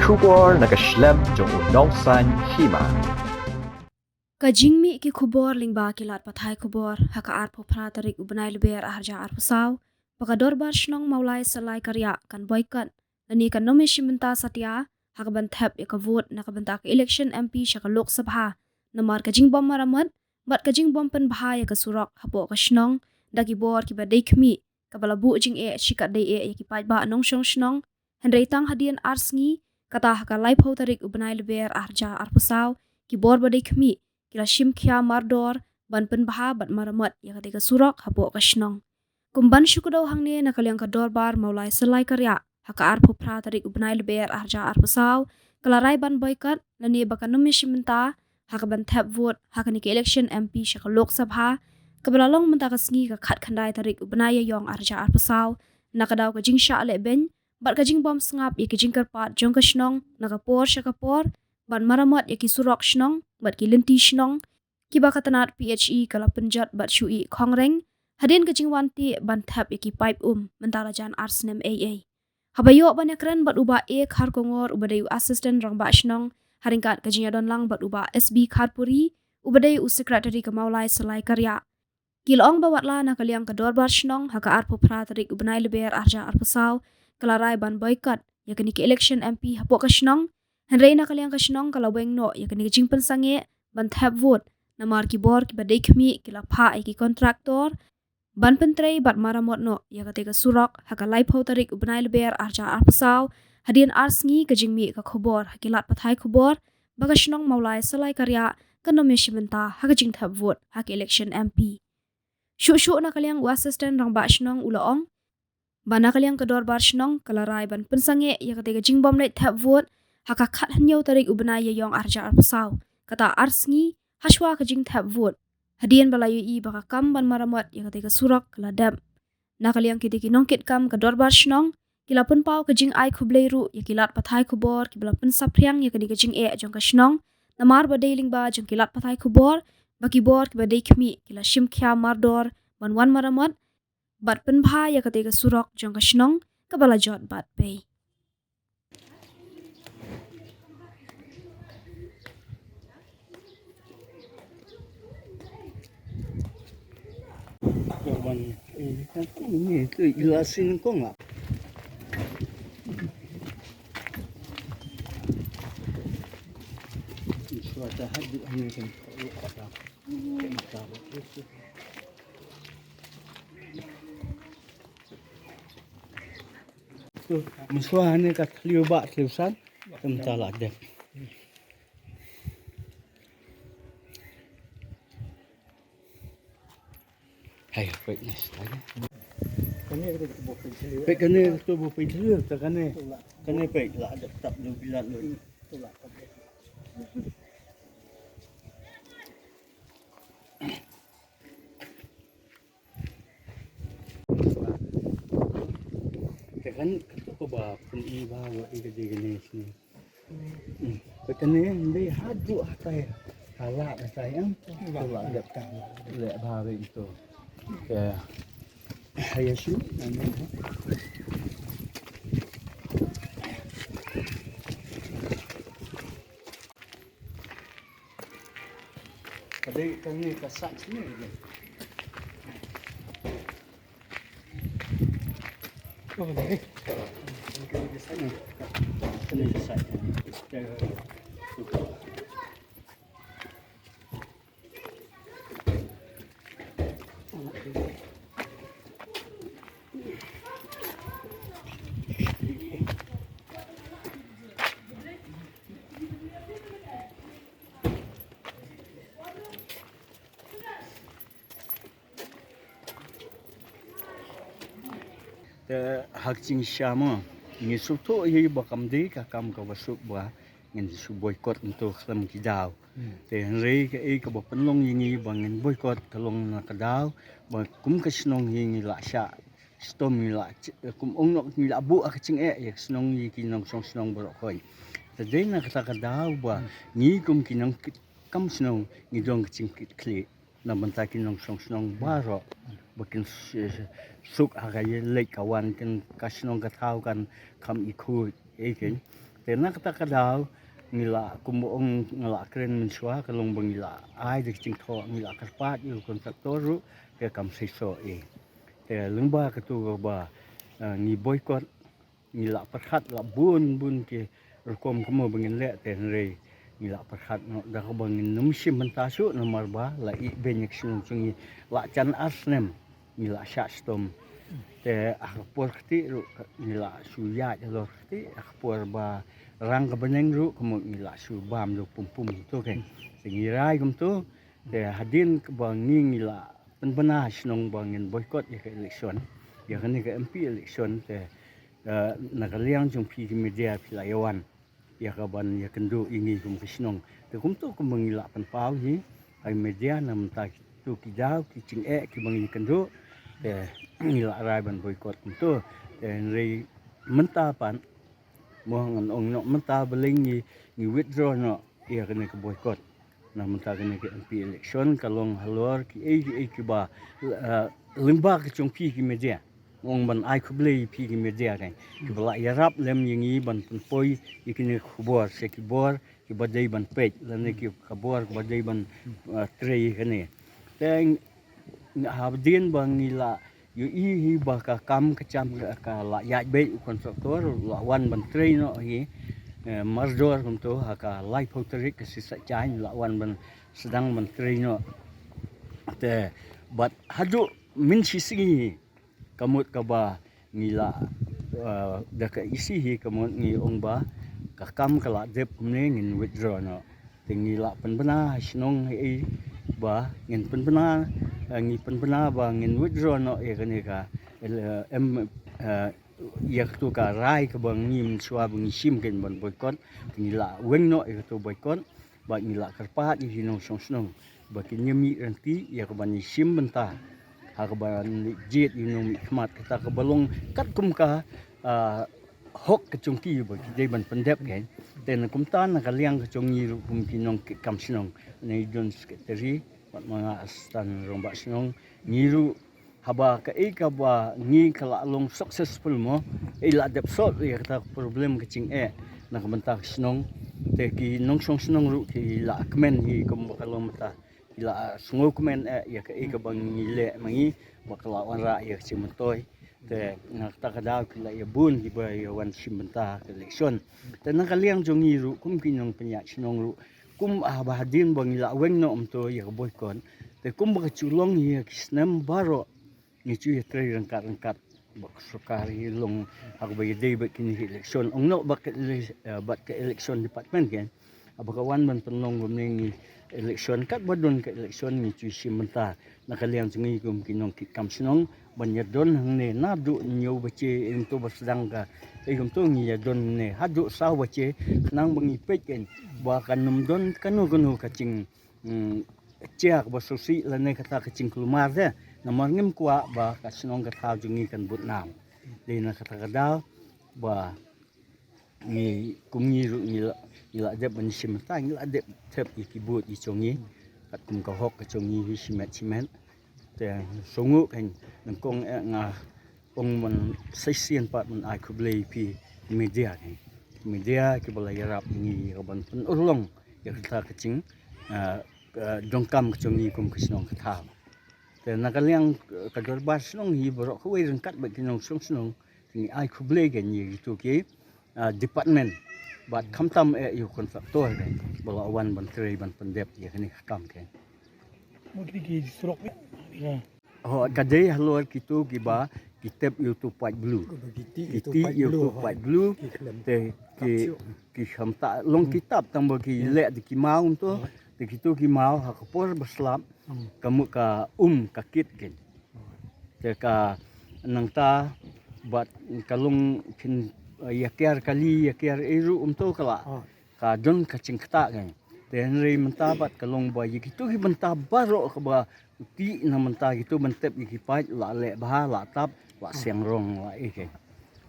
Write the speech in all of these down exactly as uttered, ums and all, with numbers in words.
Khubor na ka shlem jong u Nongsaiñ Hima. Ka jingmih ki khubor lyngba ki lad pathai khubor ha ka arphew phra tarik u bnai Lber arhajar arphew saw, ba ka Dorbar Shnong Mawlai Salai Kariah kan boycott lane kan nym ïashim bynta satia ha kaban thep ïa ka vote na ka bynta ka election M P sha ka Lok Sabha, namar ka jingbym maramot bad ka jingbym pynbha ïa ka surok hapoh ka shnong da ki bor kiba dei khmih, kaba la buh jingeh shikatdei eh ïa ki paidbah nongshong shnong. Hynrei tang hadien ar sngi, kata ha ka laiphew tarik u bnai Lber arhajar arphew saw, ki bor ba dei khmih ki la shim khia mardor ban pynbha bad maramot ïa katei ka surok hapoh ka shnong. Kum ban shu kdew hangne, na ka liang ka Dorbar Mawlai Salai Kariah ha ka arphew phra tarik u bnai Lber arhajar arphew saw ka la rai ban boycott lane ba kan nym ïashim bynta ha kaban thep vote ha kane ka election M P sha ka Lok Sabha, kaba la long mynta ka sngi ka khatkhyndai tarik u bnai Ïaïong arhajar arphew saw, na ka daw ka jingshah lehbeiñ bad ka jingbym sngap ïa ka jingkyrpad jong ka shnong na ka por sha ka por ban maramot ïa ki surok shnong bad ki lynti shnong, kiba ka tnat P H E ka la pynjot bad shu ïeh khongreng hadien ka jingwan tih ban thep ïa ki paip um mynta la jan ar snem eiei. Haba ïoh ban ïakren bad u Bah A Kharkongor, uba dei u Assistant Rangbah Shnong, ha ryngkat ka jingïadonlang bad u Bah S B Kharpuri, uba dei u Secretary ka Mawlai Salai Kariah, ki la ong ba watla na ka liang ka Dorbar Shnong ha ka arphew phra tarik u bnai Lber arhajar arphew saw ka la rai ban boycott ïa kane ka election M P hapoh ka shnong, hynrei na ka liang ka shnong ka la weng noh ïa kane ka jingpynsangeh ban thep vote, namar ki bor kiba dei khmih ki la phah ïa ki kontraktor ban pyntrei bad maramot noh ïa katei ka surok ha ka laiphew tarik u bnai Lber arhajar arphew saw, hadien ar sngi ka jingmih ka khubor ha ki lad pathai khubor ba ka shnong Mawlai Salai Kariah kan nym ïashim bynta ha ka jingthep vote ha ka election M P. Shuh shuh na ka liang u Assistant Rangbah Shnong u la ong ba na ka liang ka Dorbar Shnong ka la rai ban pynsangeh ïa katei ka jingbym leit thep vote ha ka khathynñiew tarik u bnai Ïaïong arhajar arphew saw, kata ar sngi hashwa ka jingthep vote, hadien ba la ïohi ba ka kam ban maramot ïa katei ka surok ka la dep. Na ka liang kitei ki nongkitkam ka Dorbar Shnong ki la pynpaw ka jingai khublei ruh ïa ki lad pathai khubor kiba la pynsaphriang ïa kane ka jingeh jong ka shnong, namar ba dei lyngba jong ki lad pathai khubor ba ki bor kiba dei khmih ki la shim khia mardor ban wan maramot bad pynbha ïa katei ka surok jong ka shnong kaba la jot bad bei. Mynshuwa hangne ka thliew ba thliew san, kam ta la dep. Hai, peit ne, stai. Peit kane, tu bu peit thliew, ta kane. Kane peit la dep tap lu bilat lu. Te kan, kato kaba pyni ba wat i ka jingkane sini. Hmm. Te kane ndai haduh hatai. Hala hatai am. Hala dep ta. Le ba be itu. Ke. Hai sini. Ka dei kane ka sait sini. Oh, dei. Kane ka sait. Kane ka sait. Te ha ka jingshisha mo, ngi sngewthuh hi ba kam dei ka kam kaba suk ba ngin shu boycott nto khlem ki daw. Hmm. Te hynrei kaei kaba pynlong ïa ngi ba ngin boycott ka long na ka daw ba kum ka shnong hi ngi la shah shitom, ngi la ch-, kum ong noh, ngi la buh ha ka jingeh ïa ka shnong, ïa ki nongshong shnong baroh khoit. Te dei na kata ka daw ba, hmm, ngi kum ki nongkit kam shnong ngi don ka jingkitkhlieh na bynta ki nongshong shnong baroh ba kin s-, s-, suk ha ka ïaleit ka wan, kin ka shnong ka thaw kan kham i khuid, eh, kin. Te na kata ka daw ngi la, kumba ong nga la kren mynshuwa, ka long ba ngi la ai da ka jingthoh, ngi la kyrpad ïa u contractor ruh, te kam seisoh ei. Te lyngba katu kaba, eh, ngi boycott, ngi la pyrkhat la bun bun ki rukom kumno ba ngin leh, te hynrei ngi la pyrkhat noh da kaba ngin nym shim bynta shuh, namar ba la ïeh beiñ ïa ka shnong jong ngi la jan ar snem ngi la shah shitom. Te ha ka por kti ruh ngi la shu ïaid halor kti, ha ka por ba rang ka bneng ruh kumno ngi la shu bam da u pum pum kumto kein. Te ngi rai kumto, te hadien kaba ngi, ngi la pynbna ha shnong ba ngin boycott ïa ka election, ïa kane ka M P election, te, eh, na ka liang jong phi ki media phi la ïa wan ïa kaban ïakynduh ïa ngi kum ka shnong. Te kumto kumba ngi la pynpaw hi ha i media, na mynta kitu ki daw ki jingeh kiba ngi ïakynduh, te ngi la rai ban boycott kumto. Te hynrei mynta pat, mo, ngan ong noh mynta balei ngi, ngi withdraw noh ïa kane ka boycott. Na mynta kane ka M P election ka long halor kiei kiei kiba, eh, lyngba ka jong phi ki media. Ong ban ai khublei ïa phi ki media kein, kiba la ïarap lem ïa ngi ban pynpoi ïa kine ki khubor sha ki bor kiba dei ban peit lane ki khubor kiba dei ban, eh, trei ïa kane. Te hadien ba ngi la ïohi hi ba ka kam ka jam ka la ïaid beit, u contractor la wan ban trei noh hi, eh, mardor kumto, ha ka laiphew tarik ka Shisaijain la wan ban sdang ban trei noh. Te bad haduh mynshisngi ka mut kaba ngi la, eh, da ka E C hi ka mut ngi ong ba ka kam ka la dep kumne, ngin withdraw noh. Te ngi la pynbna ha shnong hi ei ba ngin pynbna, eh, ngi pynbna ba ngin withdraw noh ïa kane ka, eh, em, eh, ïa katu ka rai kaba ngi mynshuwa ba ngi shim kein ban boycott. Te ngi la weng noh ïa katu boycott. Bad ngi la kyrpad ïa ki nongshong shnong ba kin ïa mih rynti ïa kaban ïashim bynta ha kaban leit jied ïa u nongmihkhmat, kata kaba long katkum ka, ah, hok ka jong ki ba ki dei ban pyndep kein. Te na kumta na ka liang ka jong ngi ruh kum ki nongkitkam shnong, na i don secretary bad ma nga assistant rangbah shnong, ngi ruh haba kaei kaba ngi ka la long successful mo, i la dep solve ïa kata ka problem ka jingeh na ka bynta ka shnong. Te ki nongshong shnong ruh ki la kmen hi kumba ka long mynta, ki la sngewkmen eh ïa kaei kaba ngi leh ma ngi ba ka la wanrah ïa ka jingmyntoi. Te na kata ka daw ki la ïa bun kiba ïa wan shim bynta ha ka election. Te na ka liang jong ngi ruh kum ki nongpynïaid shnong ruh, kum, ah, ba hadien ba ngi la weng noh kumto ïa ka boycott, te kumba ka ju long ïa ki snem baroh ngi ju ïatrei ryngkat ryngkat bad ka sorkar, ïa long ha kaba ïadei bad kine ki election, ong noh bad ka ele-, eh, bad ka election department kein. Haba ka wan ban pynlong kumne ngi election, katba don ka election ngi ju shim bynta na ka liang jong ngi kum ki nongkitkam shnong ban ïadon hangne naduh hynñiew baje, ïa kumto ba sdang ka, ïa kumto ngi ïadon hangne haduh saw baje, khnang ba ngi peit kein ba kan ym don kano kano ka jing, mm, jia kaba sngewsih lane kata ka jingkulmar te, namar ngim kwah ba ka shnong ka thaw jong ngi kan bud nam. Dei na kata ka daw ba ngi, kum ngi ruh ngi la, ngi la dep ban shim bynta, ngi la dep thep ïa ki vote ïa jong ngi katkum ka hok ka jong ngi hi shimet shimet. Te sngewbha kein, nyngkong eh nga ong ban sa shisien pat ban ai khublei ïa phi media kein, media kiba la ïarap ïa ngi ïa kaban pynurlong ïa kata ka jing, ah, ah, donkam ka jong ngi kum ka shnong ka thaw. Te na ka liang, eh, ka dorbar shnong hi baroh kawei ryngkat bad ki nongshong shnong, te ngi ai khublei kein ïa kito ki, ah, department bad khamtam eh ïa u contractor kein ba la wan ban trei ban pyndep ïa kane ka kam kein. Mo kine ki surok ni. Ho, ka dei halor kito kiba ki tep ïa uto u paip blue. Ki tih ïa uto u paip blue. Te ki, ki khamtam long ki tap tang ba ki leh da ki maw kumto. Te kito ki maw ha ka por ba slap ka mut ka um ka kit kein. Te ka nangta bad ka long phin, eh, ïa kiar kali, ïa kiar ei ruh kumto ka la, ka don ka jingktah kein. Te hynrei mynta bad ka long ba ïa kito ki bynta baroh kaba u tih na mynta kito ban tep ïa ki paip la leh bha, la tap, la siang rong, la ei kein.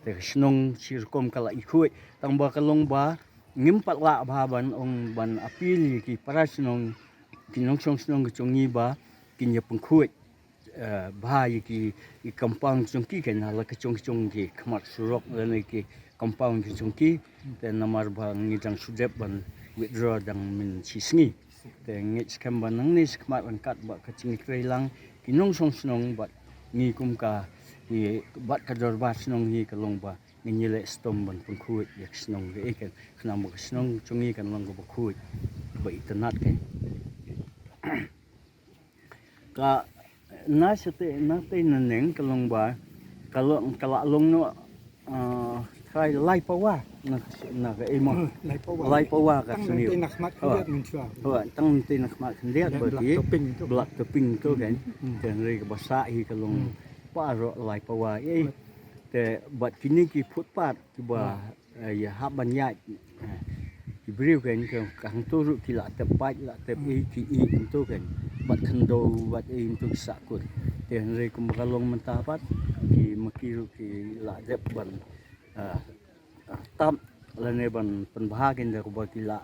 Te ka shnong shi rukom ka la ikhuid, tang ba ka long ba ngim pat lah bha ban ong ban appeal ïa ki para shnong, ki nongshong shnong ka jong ngi ba kin ïa pynkhuid, eh, bha ïa ki, ki compound jong ki kein, ha la ka jong ka jong ki khmat surok lane ki compound ki jong ki. Te namar ba ngi dang shu dep ban withdraw dang mynshi sngi. Te ngeit skhem ba nangne shakhmat ryngkat bad ka jingkreilang ki nongshong shnong bad ngi kum ka, ngi bad ka dorbar shnong hi ka long ba ngin ïaleh shitom ban pynkhuid ïa ka shnong kaei kan, khnang ba ka shnong jong ngi kan long kaba khuid, ba itynnad kan. Ka na shatei na tei na neng ka long ba ka long, ka la long noh, ah, trai lai pawa na, na kaei mo. Lai pawa. Lai pawa ka sniew. Tang na tei na khmat khyndiat mynta. Tang na tei na khmat khyndiat ba ki black topping tu kan. Te hynrei kaba sah hi ka long baroh lai pawa ei. Te bad kine ki footpath kiba, eh, ïa hap ban ïaid, eh, ki briew kan, ka, ka hangto ruh ki la tep paid, la tep ei, ki ïeit hangto kan. Bad khyndew bad ei hangto ki sah kut. Te hynrei kumba ka long mynta pat, ki ma ki ruh ki la dep ban, eh, eh, tap lane ban pynbha kan da kaba ki la,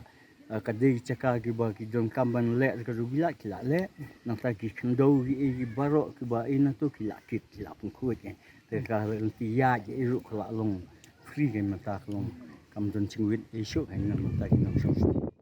eh, ka dei jaka kiba ki donkam ban leh ka ruh ki la, ki la leh. Nangta ki khyndew ki ei ki baroh kiba ei na to ki la kit, ki la pynkhuid kan. Te ka lynti ïaid ei ruh ka la long free kan mynta ka long. Kam don jingwit ei shuh kan na mynta ki nongshong shnong.